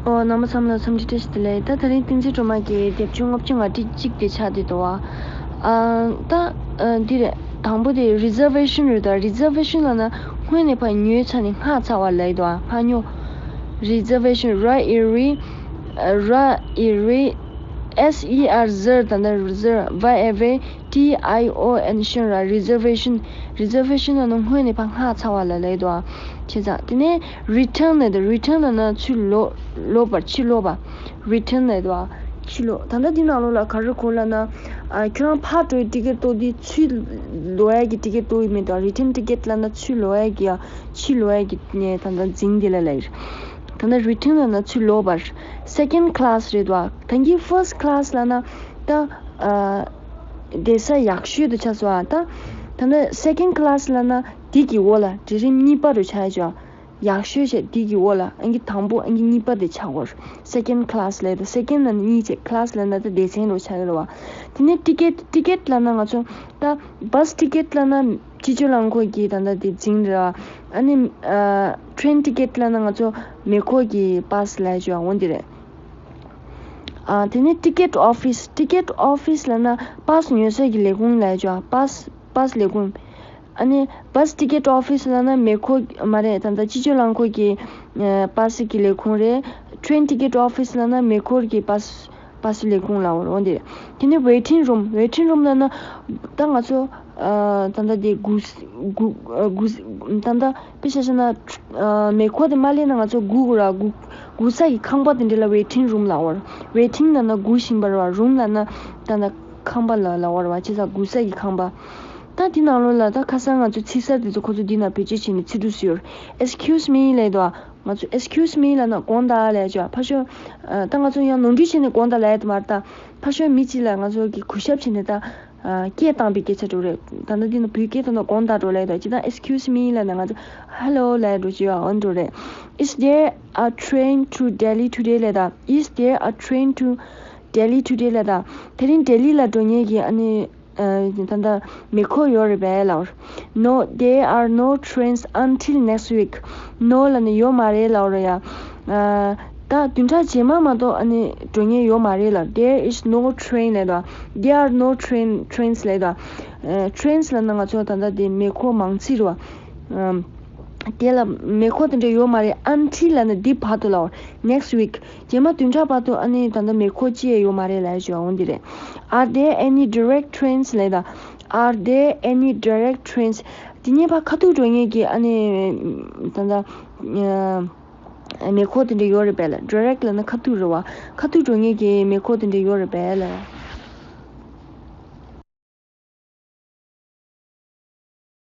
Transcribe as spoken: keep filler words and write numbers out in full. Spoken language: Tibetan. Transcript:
ཨོ། རྣམ་པ་ཚང་མ་ལ་འཚམས་འདྲི་བཀྲ་ཤིས་བདེ་ལེགས། ད་དེ་རིང་བསྟན་འཛིན་སྒྲོལ་མ་གིས་དེབ་ཆུང་ལྔ་བཅུ་ང་གཅིག་དེ་ཆགས་བསྡད་འདུག་བ། ཨ། ད་ཨ་འདི་རེད། དང་པོ་དེ་རི་ཛར་ཝེ་ཤན་རེད། ད་རི་ཛར་ཝེ་ཤན་ལབ་ན་སྔོན་ནས་ཕར་ཉོས་ཚར་ནས་སྔ་ཚར་བ་ལབ་ཀྱི་འདུག་བ། སྔ་ཉོ། རི་ཛར་ཝེ་ཤན། ར་ཨི་རི། ཨ། ར་ཨི་རི། S E R། ཟེར། ད་ལྟ་རི་ཛར། V A ཊི་ཨའི་ཨོ་ཨེན། ཤན་ར། རི་ཛར་ཝེ་ཤན། རི་ཛར་ཝེ་ཤན་ལབ་ན་སྔོན་ནས་ཕར་སྔ་ཚར་བ་ལ་ལབ་ཀྱི་འདུག་བ། བྱས་ཙང་དེ་ནས་རི་ཊརན་ལབ་འདུག་རི་ཊརན་ལབ་ན་ཚུར་ལོག་ལོག་པར། ཕྱིར་ལོག་པ། རི་ཊརན་ལབ་འདུག་བ། ཕྱིར་ལོག་ད་ལྟ་འདི་ནང་ལོགས་ལ་ག་རེ་གོ་ལབ་ན། ཨ། ཁྱོད་རང་ཕར་འགྲོ་ཡའི་ཊི་ཀེཊ་གཏོང་དུས་ཚུར་ལོག་ཡ་གི་ཊི་ཀེཊ་གཏོང་གི་མེད་དོ། རི་ཊརན་ཊི་ཀེཊ་ལབ་ན་ཚུར་ལོག་ཡ་གི། ཡ། ཕྱིར་ལོག་ཡ་གི་ནས་ད་ལྟ་འཛིང་དེ་ལ་ལབ་ཡོད། ད་ལྟ་རི་ཊརན་ལབ་ན་ཚུར་ལོག་པ། སེ་ཀེན་ཌི་ཀ་ལེ་སི་རེད་དོ། ད་གིན་ཕར་སི་ཊི་ཀ་ལེ་སི་ལབ་ན་ད། ཨ། བསྡད་ས་ཡག་ཤོས་དེ་ཆགས་སོང་ཨ། ད་ད་ལྟ་སེ་ཀེན་ཌི་ཀ་ལེ་སི་ལབ་ན་དེ་གི་འོག་ལ་གྲལ་རིམ་གཉིས་པ་རུ་ཆགས་ཡོད་ཅོ། ཡག་ཤོས་བྱས་དེ་གི་འོག་ལ། ཨང་ཀི་དང་པོ། ཨང་ཀི་གཉིས་པ་དེ་ཆགས་ཀྱི་ཡོད། སེ་ཀེན་ཌི་ཀ་ལེ་སི་ལབ་ཡ་དང་། སེ་ཀེན་ཌི་ལབ་ན་གཉིས་བྱས། ཀ་ལེ་སི་ལབ་ན་ད་སྡེ་ཚན་རུ་ཆགས་ཀྱི་རེད་བ། དེ་ནས་ཊི་ཀེཊ། ཊི་ཀེཊ་ལབ་ན་ང་ཚོ་ད་བྷ་སི་ཊི་ཀེཊ་ལབ་ན་སྤྱི་སྤྱོད་རླངས་འཁོར་གྱི་ད་ལྟ་དེ་འཛིང་རེད་བ། ཨ་ནི། ཨ། ཊེན་ཊི་ཀེཊ་ལབ་ན་ང་ཚོ་མེ་འཁོར་གྱི་པཱ་སི་ལབ་ཡ་ཅོ་འོ་འདི་རེད། ཨ། དེ་ནས་ཊི་ཀེཊ་ཨོ་ཕི་སི། ཊི་ཀེཊ་ཨོ་ཕི་སི་ལབ་ན་པཱ་སི་ཉོ་ས་གི་ལས་ཁུངས་ལབ་ཡ་ཅོ། པཱ་སི། པཱ་སི་ལས་ཁུངས། ཨ་ནི་བྷ་སི་ཊི་ཀེཊ་ཨོ་ཕི་སི་ལབ་ན་མེ་འཁོར་མ་རེད། ད་ལྟ་སྤྱི་སྤྱོད་རླངས་འཁོར་གྱི། ཨ། པཱ་སི་གི་ལས་ཁུངས་རེད། ཊེན་ཊི་ཀེཊ་ཨོ་ཕི་སི་ལབ་ན་མེ་འཁོར་གྱི་པཱ་སི། པཱ་སི་ལས་ཁུངས་ལབ་ཡ་འོ་འདི་རེད། དེ་ནས་ཝེ་ཊིང་རུམ། ཝེ་ཊིང་རུམ་ལབ་ན་ད་ང་ཚོ། ཨ། ད་ལྟ་དེ་སྒུག་སྒུག་སྒུག་ད་ལྟ་དཔེ་ཆ་བཞག་ན། ཨ། མེ་འཁོར་དེ་མ་སླེབས་ན་ང་ཚོ་སྒུག་དགོས་ར། སྒུག་སྒུག་ས་གི་ཁང་པ་དེ་འདྲ་ལ་ཝེ་ཊིང་རུམ་ལབ་ཡ་འོ། ཝེ་ཊིང་ལབ་ན་སྒུག་བཞིན་པ་རེད་བ། རུམ་ལབ་ན་ད་ལྟ་ཁང་པ་ལ་ལབ་ཡ་རེད་བ། བྱས་ཙང་སྒུག་ས་གི་ཁང་པ། ད་དེ་ནང་ལོགས་ལ་ད་ཁ་སང་ང་ཚོ་ཚིག་གསར་དེ་ཚོ་ཁོ་ཚོ་འདི་ན་བེད་སྤྱོད་བྱས་ནས་ཚིག་འབྲུ་བཟོས་ཡོད། Excuse me ལབ་ཡ་འདུག་བ། ང་ཚོ་Excuse me ལབ་ན་དགོངས་དག་ལབ་ཡ་ཅོ། ཕར་ཞོག་ཨ། ད་ང་ཚོ་ཡང་ནོར་འཁྲུལ་བྱས་ནས་དགོངས་དག་ལབ་ཡ་དེ་མ་རེད་ད། ཕར་ཞོག་མི་གཅིག་ལ་ང་ཚོ་གི་གུས་ཞབས་བྱས་ནས་ད། ཨ། སྐད་བཏང་བའི་སྐད་ཆ་འགྲོ་རེད། ད་ལྟ་འདི་ན་བོད་སྐད་ཐོག་ན་དགོངས་དག་འགྲོ་ལབ་ཡ་ད། ཅི་ད་Excuse me ལབ་ན་ང་ཚོ་Hello ལབ་ཡ་འགྲོ་ཅི་ཡ་འོ་འགྲོ་རེད། Is there a train to Delhi today ལབ་ཡ་ད། Is there a train to Delhi today ལབ་ཡ་ད། དེ་རིང་ལྡི་ལི་ལ་འགྲོ་མཁན་གྱི་ཨ་ནི། ཨ། ད་ལྟ་མེ་འཁོར་ཡོད་རེད་པས་ལབ་ཡ། No, there are no trains until next week. No ལབ་ན་ཡོད་མ་རེད་ལབ་ཡ་རེད་ཡ། ཨ། ད་བདུན་ཕྲག་རྗེས་མ་མ་གཏོགས་ཨ་ནི་འགྲོ་མཁན་ཡོད་མ་རེད་ལབ། There is no train ལབ་ཡ་ད། There are no train, trains ལབ་ཡ་ད། ཨ། Trains ལབ་ན་ང་ཚོ་ད་ལྟ་དེ་མེ་འཁོར་མང་ཚིག་རེད་བ། ཨ། དེ་ལ་མེ་འཁོར་དེ་འདྲ་ཡོད་མ་རེད། Until ལབ་ན་འདི་བར་དུ་ལབ་ཡ། Next week རྗེས་མ་བདུན་ཕྲག་བར་དུ་ཨ་ནི་ད་ལྟ་མེ་འཁོར་ཅི་ཡང་ཡོད་མ་རེད་ལབ་ཡ་ཅོ་འོ་འདི་རེད། Are there any direct trains ལབ་ཡ་ད། Are there any direct trains? དེ་ནས་ཕར་ཁ་ཐུག་འགྲོ་མཁན་གྱི་ཨ་ནི་ད་ལྟ། ཨ། མེ་འཁོར་དེ་འདྲ་ཡོད་རེད་པས་ལབ། Direct ལབ་ན་ཁ་ཐུག་རེད་བ། ཁ་ཐུག་འགྲོ་མཁན་གྱི་མེ་འཁོར་དེ་འདྲ་ཡོད་རེད་པས་ལབ།